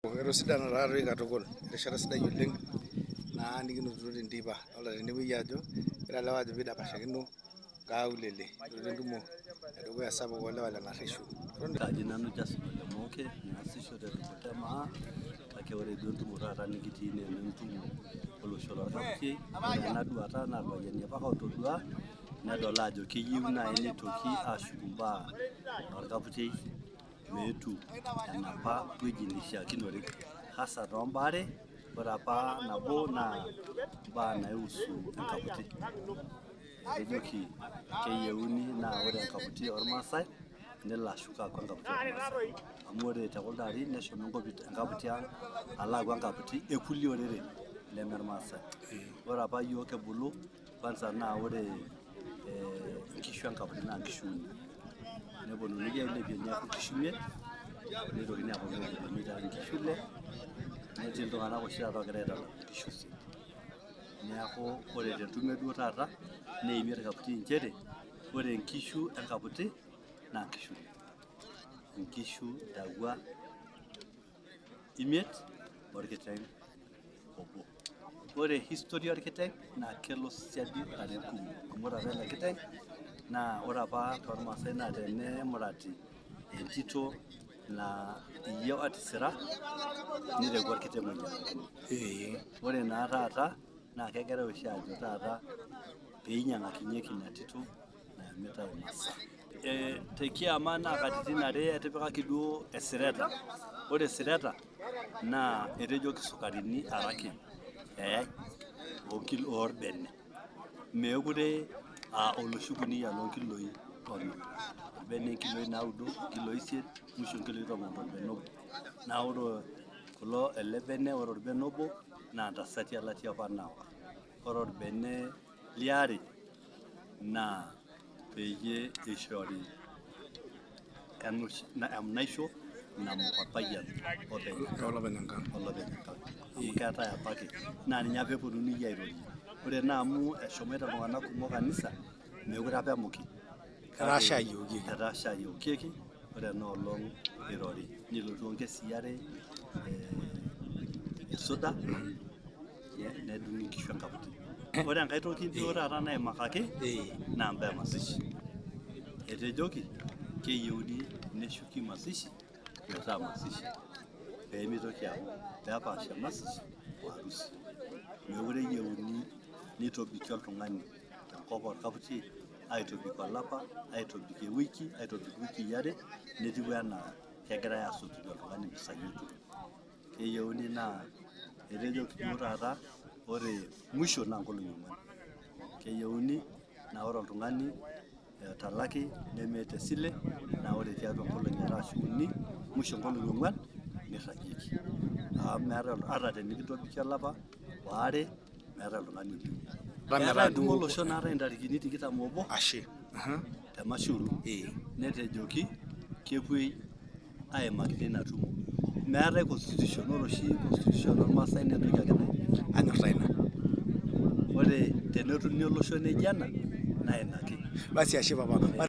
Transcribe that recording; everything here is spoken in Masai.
Etosidana taatoi katukul, erishata sidai oleng naa nikinotito tenteipa. Adolta tenewueji ajo egira ilewa ajo piidapashakino nkaulele. Enoto entumo edukuya sapuk oolewa le Nareshu. Kaji nanu Justin Ole Mooke, naasisho te luboto e maa, kake ore duo entumo taata nikitii naa entumo olosho lorkaputiei. Ore ena duata naa irpayiani apake otodua nedol ajo keyieu naaji nitoki aashuku imbaa orkaputiei meetu enapa wueji neishiakinore hasa too mbaa are. Ore apa nabo naa imbaa naihusu enkaputi, etejoki keyieuni naa ore enkaputi ormaasai nelo ashuko aaku enkaputi ormaasai amu ore te kuldo arin neshomo enkaputi ang' alo aaku enkaputi e kulie oreren leme irmaasai. Ore apa iyiook kibulu kwanza naa ore inkishu enkaputi naa inkishu uni neponunui ailepie neeku inkishu imiet nitokini aponu ailepie nitaa inkishu ile netii iltung'anak oshi taata oogira aitadou inkishu isiet. Neeku ore tentumo eduo taata neimie orkaputi inchere ore inkishu enkaputi naa inkishu ile, inkishu intawua imiet orkiteng obo. Ore history orkiteng naa kelo siadi ilarin kumok amu ore apa ele kiteng naa ore apa tormaasai naa tenemurati entito naa iyie otisira niteku orkiteng oinyiang'akini. Ore naa taata naa kegirai oshi aajo taata pee einyiang'akinyieki ina tito nayamitae imasaa. Te kiama naa katitin are etipikaki duo esireta, ore esireta naa etejoki sukarini are ake eyai orbene meekure aa oloshi kuniyia loonkiloi tomon, orbene nkiloi naudo, nkiloi isiet, musho nkiloi tomon torbene obo. Naa ore kulo ele bene ore orbene obo naa ntasati elatia apa naawa, ore orbene liare naa peyie eishori enaisho namuk orpayian Olopeny enkang. Olopeny enkang amu keetae apake naa ninye apa eponunui airorie. Ore naa amu eshomoita iltung'anak kumok kanisa meekure apa emuki. Etaa shai eokieki. Etaa shai eokieki ore ena olong irori nilotu onkesii are suda nedung'i inkishu enkaputi. Ore enkae toki duo taata naimakaki naa imbaa e mazishi. Etejoki keyieuni neshuki mazishi metaa mazishi pee mitoki aaku peepaasha mazishi o harusi. Meekure eyieuni nitobiki oltung'ani tenkop orkaputiei aitobik olapa, aitobik ewiki, aitobik iwikii are netiu enaa kegirai aasotunyie oltung'ani impisai olturrur. Keyieuni naa etejoki duo taata ore musho naa nkolong'i ong'uan. Keyieuni naa ore oltung'ani otalaki nemeeta esile naa ore tiatua nkolong'i are ashu uni musho nkolong'i ong'uan nirragieki amu meetae ata tenikintobikie olapa waare meetae oltung'ani oipimi. Eetae entumo olosho naatae intarikini 21 Ashe. Te Mashuru netejoki kepuoi aimaki teina tumo. Meetae constitution, ore oshi constitution ormaasai naa entoki ake Anyor taa ina. Ore tenetumi olosho leijo ena naa ina ake. Basi ashe papa.